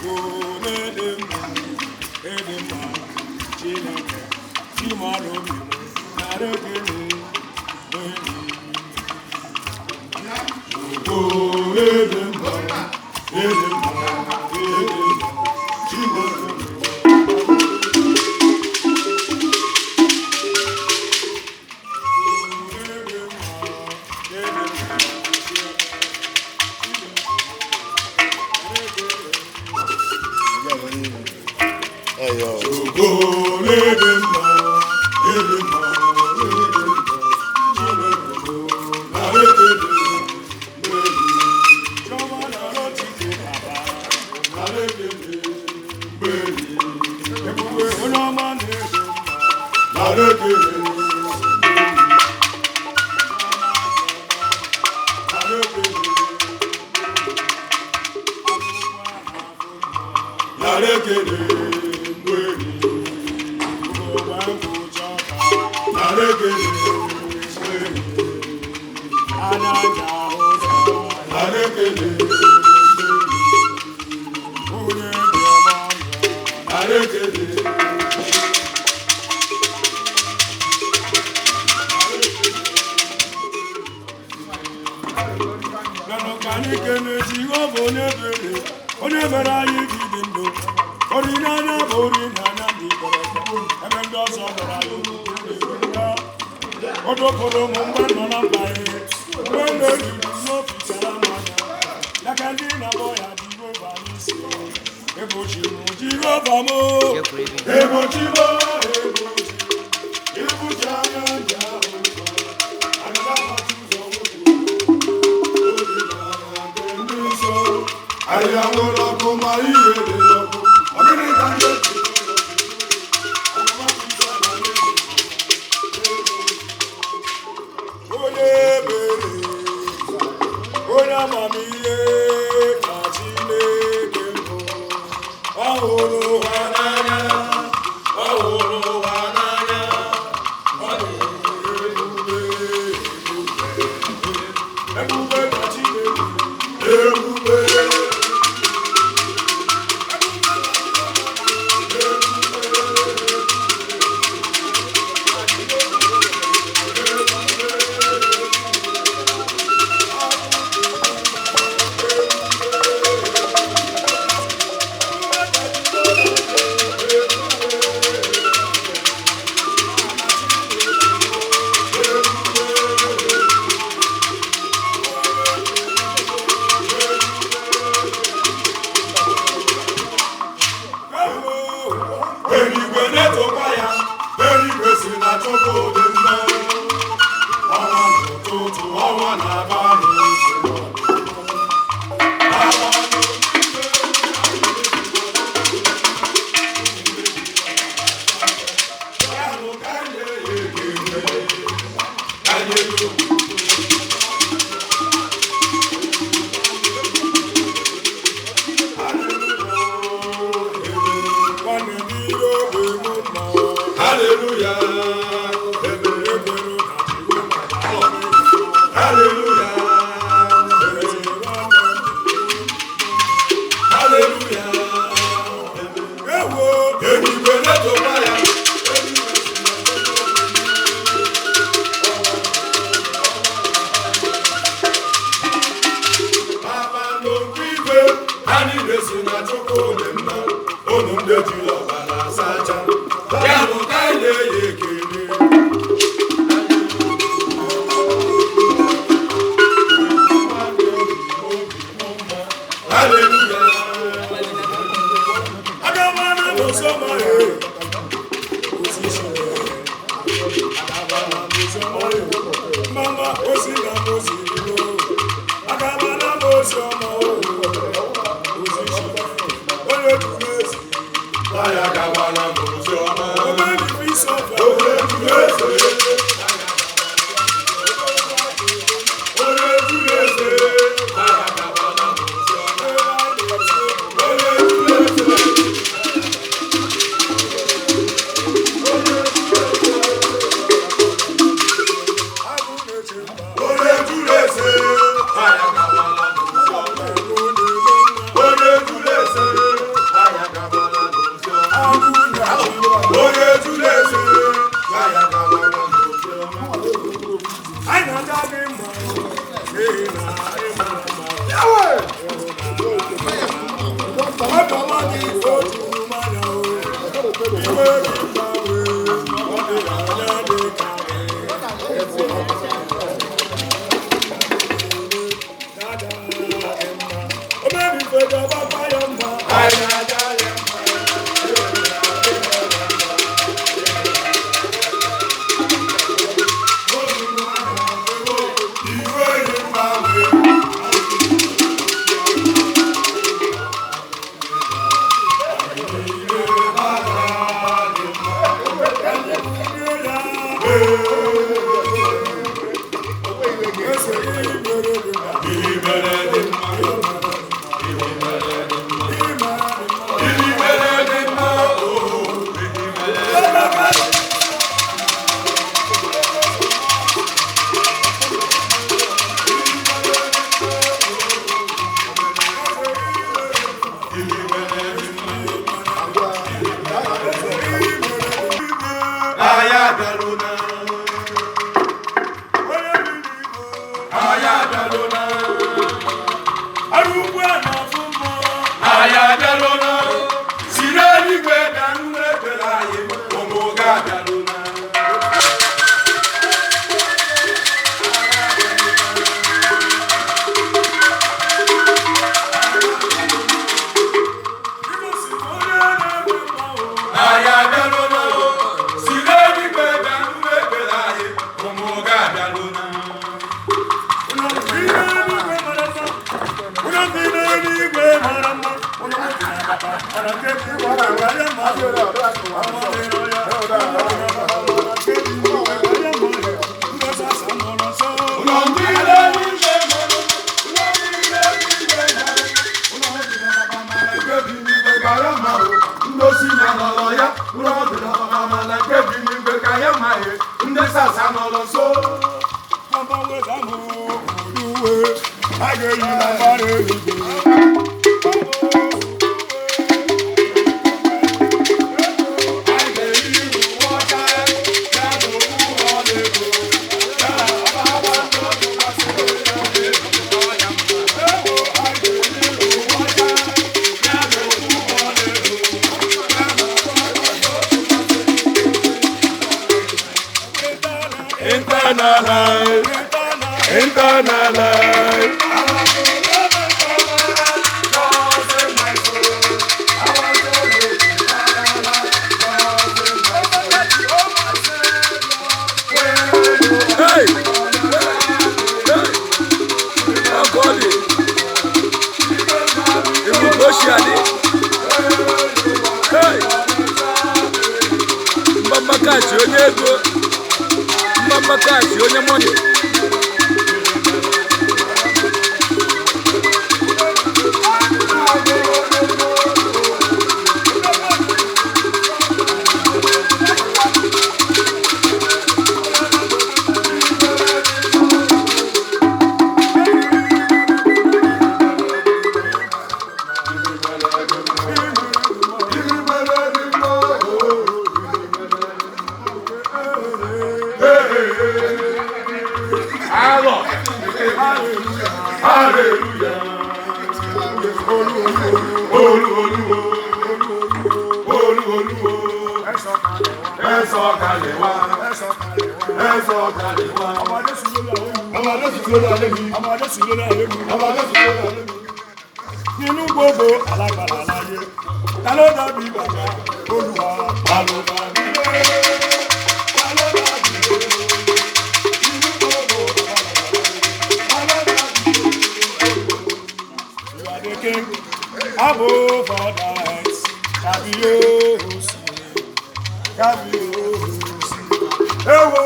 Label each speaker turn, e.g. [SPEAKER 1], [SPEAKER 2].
[SPEAKER 1] Chukwu na-ede mma, ịdị mma, Chineke, Chimara obi m, nara ekele n'elu. Chukwu ịdị mma, ịdị mma, ịdị mma, Chineke. Ịdị mma, ịdị mma,
[SPEAKER 2] Ayo.
[SPEAKER 1] Chukwu ịdị mma, ịdị mma, ịdị mma, Chineke, nara ekele n'elu. Chiọma nara otito Baba, nara ekele mgbeli. Ebube onye ọma na-ede mma, nara ekele mgbeli. Nara ekele, nara ekele mgbeli. Ugogbe ngwụcha ọka, nara ekele mgbeli. Anya ji ahụ ụzọ, nara ekele mgbeli. Onye dị ọma ndụ, nara ekele. Bịanụ ka anyị kelee Jehova onye ebere, onye mere anyị gị dị ndụ. Olileanya bụ olileanya ndị kwere ekwe, ebe ndị ọzọ gwara anyị okwu ya. O dopụrụ m mgbe m nọ na mkpa ihe, mgbe m na-eruru n'obi chara m anya. Ya ka ndị na-akpọ ya Jehova n'isi. Ebochi m Jehova m, ebochi m, ebochi. Ibuchi anya ndị ahụ ụzọ, aga m amachi ụzọ nwoke. Ahịa nwere ọkụ ma ihe dị n'ọkụ. Ọ gịnị ka ndị eji onye ebere, onye amamihe ka Chineke mbụ. Ọ hụrụ ụwa n'anya, ọ hụrụ ụwa n'anya. Ọ dị ebube, ebube, ebube ka Chineke, ebube. Eluigwe na-etokwa ya, eluigwe si na Chukwu dị mma. Ọnwa n'ụtụtụ, ọnwa n'abalị si na ọ dị mma. Yanụ ka anyị na-ekele, ka anyị na-ekele. Nwanne m ire ogbe m mma.
[SPEAKER 2] Hallelujah.
[SPEAKER 1] Ebere ekwere na Jehova ga-agọzi.
[SPEAKER 2] Hallelujah.
[SPEAKER 1] Eze nwanne m.
[SPEAKER 2] Hallelujah.
[SPEAKER 1] Ewo!
[SPEAKER 2] Eluigwe na-etokwa ya. Kpakpando nke igwe, ha niile si na Chukwu dị mma. Unu ndị jiri ọbara sacha. Ya bụ ka anyị na-enye ekele. Hallelujah.
[SPEAKER 1] Agabana n'ụzọma ya. Ozi Chineke. Agabana n'ụzọma ya. Mama ozi na mozi ro. Agabana n'ozi ọma o. Ozi Chineke. Onye duru ezi.
[SPEAKER 2] Anyị agabala n'ozi ọma.
[SPEAKER 1] Obedi peace of
[SPEAKER 2] Onye juru eze. Onye juru eze. Anyị agabala n'ozi ọma. Onye juru eze. Onye juru eze. Anyị agabala n'ozi ọma. Onye juru eze.
[SPEAKER 1] dị mma wee, ọ dị anya dị ka gị. Dada dị mma, omerife ga-agbakwa ya mma.
[SPEAKER 2] Anyị na-aja ya mma.
[SPEAKER 1] Iwe dị mma wee.
[SPEAKER 2] Ihe mere dị mma. Ihe mere dị mma. Oh, ihe mere dị mma. Anyị abịalụna. Anyị abịalụna. Anyị abịalụna. Si n'eluigwe bịa nụrụ ekpere anyị, ụmụ gị abịalụna. Anyị abịalụna. Si n'eluigwe bịa nụrụ ekpere anyị, ụmụ gị abịalụna. Ụlọ ndị n'eluigwe mara, ụlọ ndị n'eluigwe mara, ụlọ ndị na-ababa mara nke bi n'igwe ka ya mma o. Ndị osi na nọrọ ya, ụlọ ndị na-ababa mara nke bi n'igwe ka ya mma e. Ndị sasa nọrọ nso.
[SPEAKER 1] A ga-eyi na mbara eluigwe.
[SPEAKER 2] Anyị ga-eyi uwe ọcha, ya na okpu ọlaedo, ya na akpakpa ndị otu masịrị ya na-ebupụta ya mma. Ewo, anyị ga-eyi uwe ọcha, ya na okpu ọlaedo, ya na akpakpa ndị otu masịrị. Internal life, internal life.
[SPEAKER 3] Hey! Hey! Ọkọlị! Ebube ochie adị! Hey! Mbamba kachi onye ego! Mbamba kachi onye mọni!
[SPEAKER 2] Hallelujah. Olu Olúwo. Olu Olúwo. Ẹ sọ̀kalẹ̀ wá. Ẹ sọ̀kalẹ̀ wá. Ọba Jésù ló lálé mi. Ọba Jésù ló lálé mi. Ọba Jésù ló lálé mi.
[SPEAKER 1] Nínú gbogbo alágbára láyé, ta ló dàbí bàbá Olúwa? Ta ló dàbí rẹ̀? Ta ló dàbí rẹ̀? Nínú gbogbo alágbára láyé, ta ló dàbí rẹ̀? You are the king above all the earth. Kábíyèsí, kábíyèsí. Ewo.